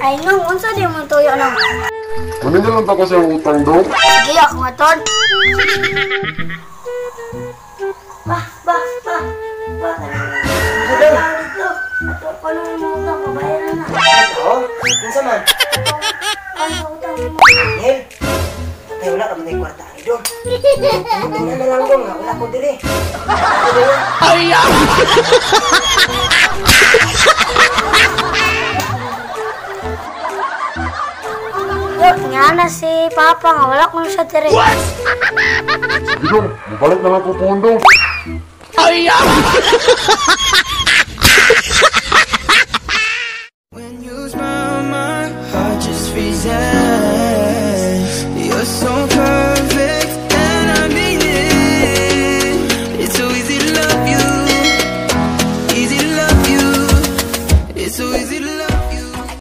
Ay nung, unsa di mo tuyo nung? Maningil lang ta ko siyang utang dong. Sige, ako nga ton. Ba, ba, ba, ba. Ano dito? Ato ko nung mga utang, kabayaran na. Oo, kinsa man? Ano utang mo? Nel, patay wala ka man tayo kwarta ani dong. Tingnan na lang dong, nga wala ko diri. Yo, nga na si Papa nga wala ko siya diri. Sige dong, mabalik na lang ko puhon dong.